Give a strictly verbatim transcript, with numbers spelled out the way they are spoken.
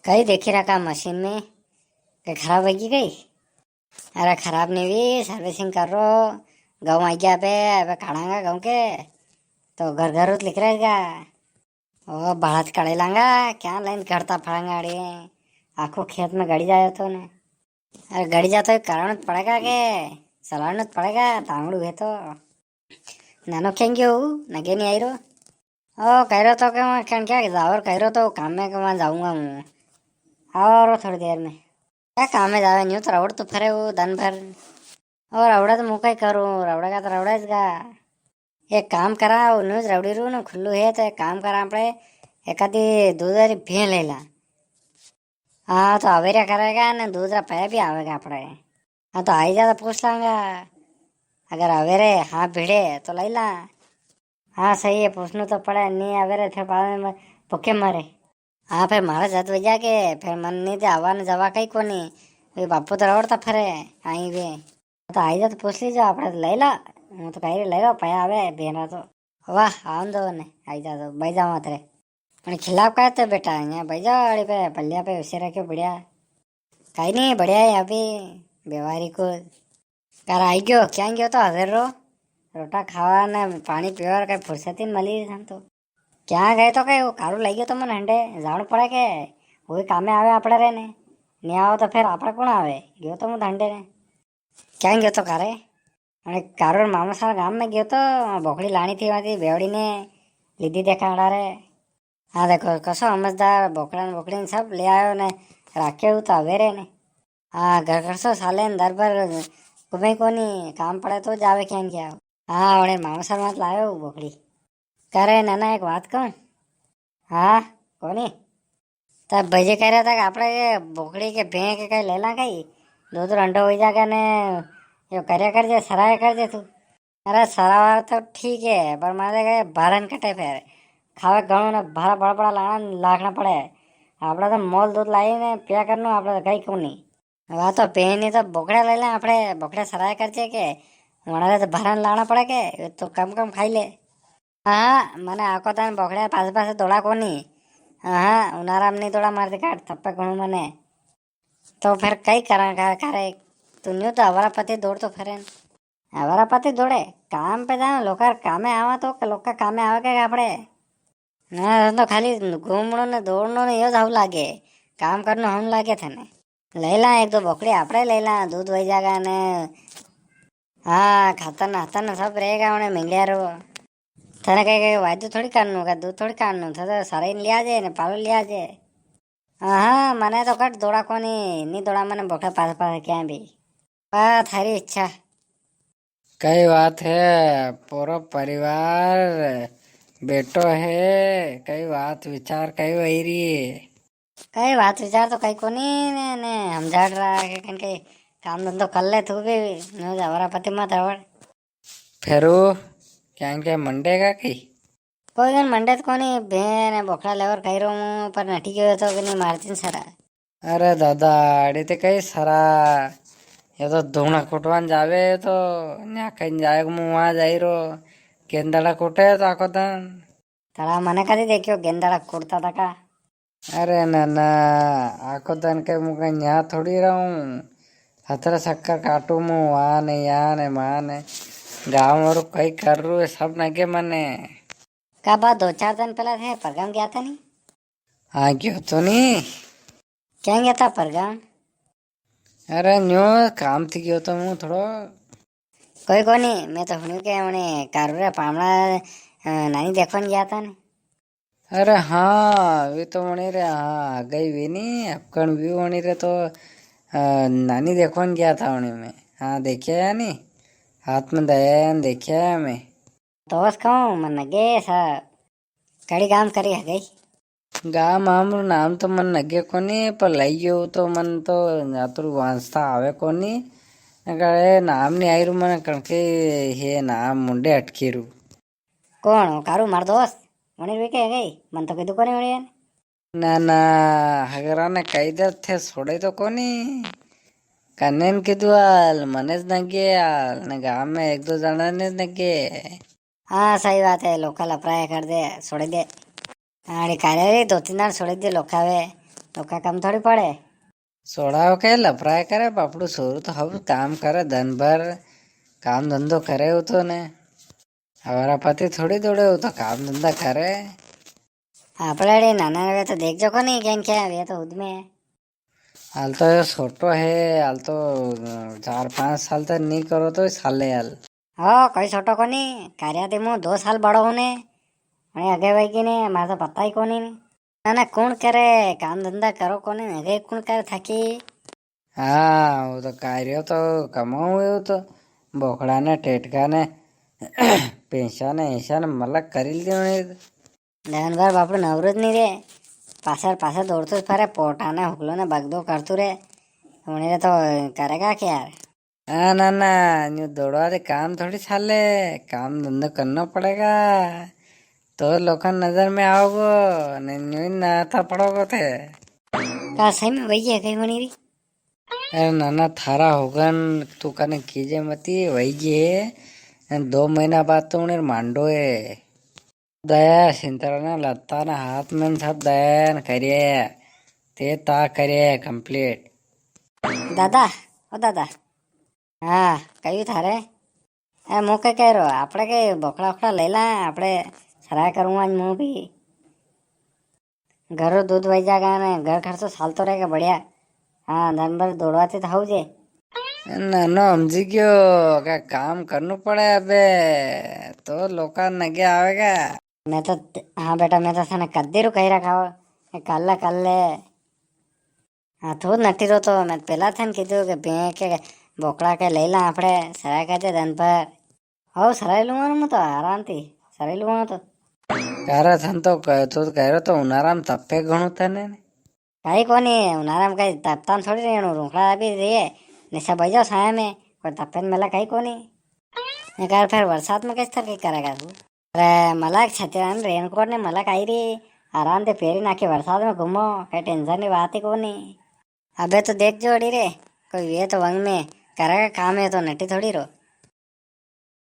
कई देखी रखा मशीन में, के खराब होगी कई? अरे खराब नी हुई, servicing कर रो। गऊं आई गया अबे, अबे काढ़ांगा गऊं के, तो घर घर उत लिख रहेगा। ओ भाड़ा ती काढ़ी लांगा, क्या लाइन करता फड़ांगा अड़े, आखो खेत में गड़ी जाए तो ने। अरे गड़ी जा तो एक कारण तो पड़ेगा के, चलाना तो पड़ेगा, तांगड़ू है तो। नानो खेंगे हो, नगे नी आई रो। ओ कह रो तो के वहाँ कण क्या जावर कह रो तो काम में के वहाँ जाऊंगा हूँ। आओ रो थोड़ी देर में। क्या काम में जावे, न्यू तो रवड़ तो फरे वो दन भर। और रवड़ा तो मुका ही करूँ, रवड़ा का तो रवड़ा इसका। एक काम करा, वो न्यूज रवड़ी रू ना खुल्लू है, तो एक काम करा, आपड़े एक आधी दूध वाली भैं ले ला। हाँ, तो अवेरा करेगा ने दूध रा पया भी आवेगा आपड़े। हाँ, तो आई जा तो पूछ लांगा। अगर अवेरे हाँ भिड़े तो लई ला। हाँ, सही है, पूछनू तो पड़े, नी अवेरे थे बाद में भूखे मरे। हाँ, फिर मारा जद वजह के, फिर मन नी दे आवा ने जवा कई कोनी। वे बापू तो रवड़ता फरे, आई वे। तो आई जा तो पूछ लीजो, आपड़े तो लई ला। हूँ तो कही रे लई ला, पया आवे, बेरा तो। वाह, आवन दो ने, आई जा तो, बई जावा तेरे। पण खिलाफ काहे तो बेटा, यहाँ बई जाओ, आड़ी पे, पल्लिया पे उसे रखे बढ़िया। कई नी, बढ़िया है अभी, व्यवहारी को। कर आई गयो, क्या गयो तो हाजिर रो? रोटा खावा ने पानी पीवा, कई फुर्सत ही नी मली हम तो। क्या गए तो कई, वो कारू लई गयो तो मन हंडे, जावण पड़े के, वही कामे आवे आपड़े रे ने। नी आओ तो फिर आपड़े कौन आवे? गयो तो मुझे हंडे ने। क्या गयो तो कारे? अरे कारो मामा साहब गाम में गयो तो, बोकड़ी लानी थी, वहां थी बेवड़ी ने लीधी देखा अड़ा रे। हाँ देखो, कसो समझदार, बोकड़ा ने बोकड़ी ने सब ले आयो ने, राखे हूँ तो अवेरे ने। हाँ, घर खर्चो साले ने दर पर कुमे कोनी, काम पड़े तो जावे क्या क्या। हाँ, उड़े मामा साहब मत लायो बोकड़ी। करे नाना, एक बात कहूँ? हाँ, कोनी। तब भजे कह रहा था कि आपड़े ये बोकड़ी के भें के कई ले ला कई, दो दो रंडो हो जाएगा ने, यो करया कर दे, सराया कर दे तू। अरे सरावा तो ठीक है, पर मारे कहे भरण कटे फिर, खावे घणो ने भारा बड़ा बड़ा लाना लाखना पड़े। आपड़ा तो मोल दूध लाई ने पिया करनो, आपड़ा तो कई कोनी। वा तो भें नी तो बोकड़ा ले ले, आपड़े बोकड़ा सराय कर जे के, वणारे तो भरण लाना पड़े के, ये तो कम कम खाई ले। हाँ, मने आको तन बोकड़े पासे पासे दौड़ा कोनी। हाँ, उनारा में नी दौड़ा मारती काट, थप्पे घणो मने। तो फिर कई करा का-, करे, तू न्यू तो हवारा पति दौड़ तो फरे न। हवारा पति दौड़े, काम पे जाओ, लोकार कामे आवा तो, लोका कामे आवा के आपड़े। ना, तो खाली घूमणो ने दौड़नो ने यो जाऊ लागे, काम करनो हम लागे थने। ले ला एक दो बोकड़ी आपड़े ले ला, दूध वही जागा ने। हाँ, खातर नातर ने सब रहेगा उन्हें मिंगलिया रो। थने कहे, कहे वायदो थोड़ी काटनो, का दूध थोड़ी काटनो, था तो सारा ही लिया जे ने पालो लिया जे। हाँ, मने तो कट दौड़ा कोनी, नी दौड़ा मने बोकड़ा पास पास क्या भी। वाह, थारी इच्छा। कई बात है, पूरा परिवार बेटो है, कई बात विचार कई वही रही है। कई बात विचार तो कई कोनी ने, ने हमझाड़ रहा है कि कन के काम धंधो कर ले तू भी, न्यू जावरा पति मत आवड़। फेरू क्या के मंडे का कई? कोई कन मंडे तो कोनी, भें ने बोकड़ा लेवर कही रो हूँ, पर नटी गयो तो कि नी मारती न सरा। अरे दादा, अड़ी ते कई सरा, ये तो धूणा कुटवान जावे तो, न्या कहीं जाए को मुँह वहाँ जाई रो, गेंदड़ा कुटे तो आको दन। तड़ा मने कदी देखियो गेंदड़ा कुटता था का? अरे ना ना, आको दन के मुँह कहीं न्या थोड़ी रहूँ, हतरा सक्कर काटू मुँह, वहाँ ने, यहाँ ने, वहाँ ने, गाँव और कई कर रू है, सब नगे मने। का बात दो चार दिन पहला थे परगाम गया था नी? हाँ, गयो तो नी। क्या गया था परगाम? अरे, न्यो काम थी गयो तो हूँ थोड़ो। कोई कोनी, मैं तो हुणू के उन्हें कारूरा पामणा, अ, नानी देखवा ने गया था ने। अरे हाँ, वे तो वणी रे, हाँ, आ गई वे नी, अपकण भी वणी रे तो, अ, नानी देखवा ने गया था वणी में। हाँ, देखिया या नी? हाथ में दया या ने देखिया या मैं। दोस्त कहूँ, मन नगे सा, कड़ी गाम करी है गई। गाम आम रो नाम तो मन नगे कोनी, पर लई गयो तो मन तो जातरू वांसता आवे कोनी। अगर ए नाम नी आई रू, मन कणके हे नाम मुंडे अटकी रू। कौन हो? कारू मार दोस्त? वणी वे के गई? मन तो कीधु कोनी वणी ने। ना, ना, हगरा ने कही दे थे छोड़े तो कोनी। कन्ने ने कीधु हाल, मने ज नगे हाल, ने गाम में एक दो जना ने ज नगे। हाँ, सही बात है, लोकल अपराय कर दे, छोड़ दे। अरे कारे रे, दो तीन दाण छोड़ी दे, लोका वे, लोका कम थोड़ी पड़े। छोड़ाव के लफराय करे, बापड़ू सोरू तो हब काम करे, दन भर काम धंधो करे हो तो ने। हमारा पति थोड़ी दौड़े हो तो काम धंधा करे। आपड़े अड़े नाना वे तो देख जो कोनी, केन क्या, वे तो खुद में है। हाल तो यो छोटो है, हाल तो, अ, चार पांच साल तक नी करो तो साले हाल। ओ, कोई छोटो कोनी, कार्या ते मु दो साल बड़ो हूँ ने। अरे आगे वही की ने, मारे तो पता ही कोनी ने। ना, ना, कुण करे, काम धंधा करो कोनी, आगे कुण करे थाकी? हाँ, वो तो कार्यो तो कमाऊँ, वो तो बोकड़ा ने, टेटका ने, पैसा ने, ऐसा ने मलक करी लियो ने। दन भर बापड़ो नवरो ज नी रे, पासर पासर दौड़तो ज फरे, पोटा ने हुकलो ने बगदो करतो रे, उणी रे तो करेगा के यार? हाँ ना ना, न्यू दौड़वा दे काम थोड़ी साले, काम धंधो करनो पड़ेगा, तो लोगन नजर में आओगो, ने न्यू ही ना था पड़ोगो थे। का सही में वही है कई बणी री? अरे नाना, थारा होगन, तू कने कीजे मती, वही है, दो महीना बाद तो उणी रे मांडो है। दया सिंतरा ने लत्ता ने हाथ में सब दया ने करिए, ते ता करिए complete। दादा, ओ दादा। हाँ, कही थारे? ए, मु के कह रो, आपड़े के बोकड़ा ओकड़ा ले ला, आपड़े सराय करूँ आज मु भी। घर रो दूध वही जागा ने, घर खर्चो सालतो रहेगा बढ़िया। हाँ, दन भर दौड़वाते तो हाउ जे। नानो, हमजी गयो, का काम करनु पड़े अबे, तो लोका नगे आवेगा। मैं तो, हाँ बेटा, मैं तो थाने कद्दी रू कही रखा हो, ये काले काले। हाँ, तू नटी रो तो मैं पेला थाने कीधु के भैं के बोकड़ा के ले ला आपड़े, सराय कर दे दन पर। हो, सराय लूंगा ना मैं तो आराम थी, सराय लूंगा तो। कारा थन तो कह, तू तो कह रो तो उनारा में तपे घणो थने ने। काई कोनी, उनारा में काई तपता में थोड़ी रहणो, रूखड़ा भी रे, निशा बह जाओ साया में, कोई तपे न मेला काई कोनी। एक बार फिर बरसात में किस तरह की करेगा तू? अरे मलक छतरा ने raincoat ने मलक आई री, आराम से पेरी नाके बरसात में घूमो, कई tension री बात ही कोनी। अबे तो देख जोड़ी रे, कोई वे तो वंग में करेगा काम है तो नटी थोड़ी रो।